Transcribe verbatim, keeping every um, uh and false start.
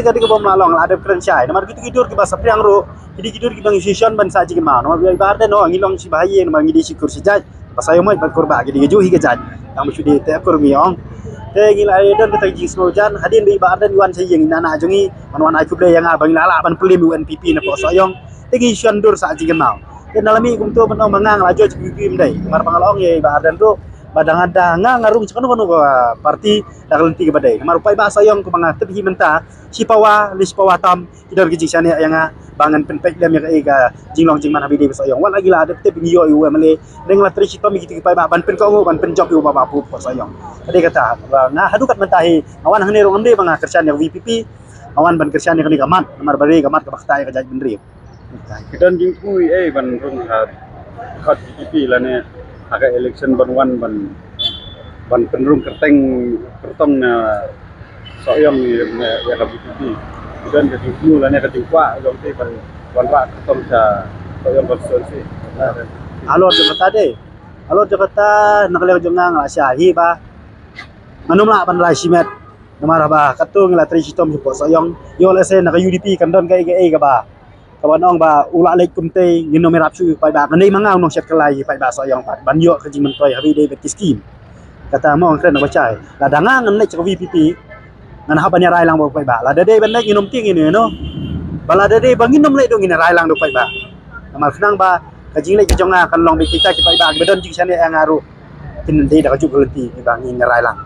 Ka dei kaba ym lah long, la dep kren shai. Namar kito ki dur kiba saphriang ruh, ki dei ki dur kiba ngi shisha ban sah jingkynmaw. Namar ba i Bah Ardent, no, ngi long shi bahaïing, namar ngi dei shi kur shi jait. Ba sa ïoh mut ban kurbah, ki dei ki juh hi ka jait. Tang ba shu dei te kur ngi ong. Te ngi la don kata ka jingsngewjan, hadien ba i Bah Ardent i wan sha ïing, i na na jong ngi, ban wan ai khublei ïa nga ba ngi la lah ban pynlem ïa u N P P na pdeng Sohiong. Te ngi shu dur sah jingkynmaw. Te na la mih kumto ban ong ba nga nga la join VPP ym dei. Namar ba nga la ong ïa i Bah Ardent ruh ba da nga, da nga nga rung sha kano kano ka party da ka lynti kaba dei. Namar u paidbah Sohiong kumba nga tip hi mynta, shi pawa, li shi pawa tam, ki don ki jingshaniah ïa nga ba ngan pynpeit lem ïa kaei ka jinglong jingman ha VPP Sohiong. Wat la ki la dep tip ngi ïoh ïa u MLA, dang la trei shitom ïa kito ki paidbah ban pynkohnguh, ban pynjop ïa u Bah Mahbub ha Sohiong. Ka dei kata ba nga haduh kat mynta hi nga wan hangne ruh ngam dei ba nga kyrshan ïa ka VPP, nga wan ban kyrshan ïa kane ka mat, namar ba dei ka mat kaba ktah ïa ka jaitbynriew. Ki don jingthmu ei ban rung ha khot VPP lane ha ka election ban wan ban, ban pynrung kyrteng kyrtong na Sohiong ïa, ïa ka VPP. Ki don ka jingthmu lane ka jingkwah jong ki ban, ban rah kyrtong sha Sohiong constituency. Halor jong kata dei, halor jong kata na ka liang jong nga nga la shah hi ba ngan ym lah ban rai shimet. Namar ba katto ngi la trei shitom sha pdeng Sohiong. Ïoh lehse na ka UDP kan don kaei kaei kaba, kaba ong ba u la leit kumtei, ngin ym ïarap shuh ïa u paidbah. Ngan dei ma nga u nongshet kylla ïa u paidbah Sohiong pat ban ïoh ka jingmyntoi ha kaba ïadei bad ki skim. Kata mo ngan kren na ba shai. Lada nga ngan leit sha ka VPP, ngan hap ban ïarai lang bad u paidbah. Lada dei ban leit ngin ym tieng ïa u, ïa u. Ba lada dei ba ngin ym leit ruh ngin ïarai lang da u paidbah. Namar khnang ba ka jingleit ka jong nga kan long beit kita ki paidbah kiba don jingshaniah ïa nga ruh kin dei da kajuh ka lynti ba ngin ïarai lang.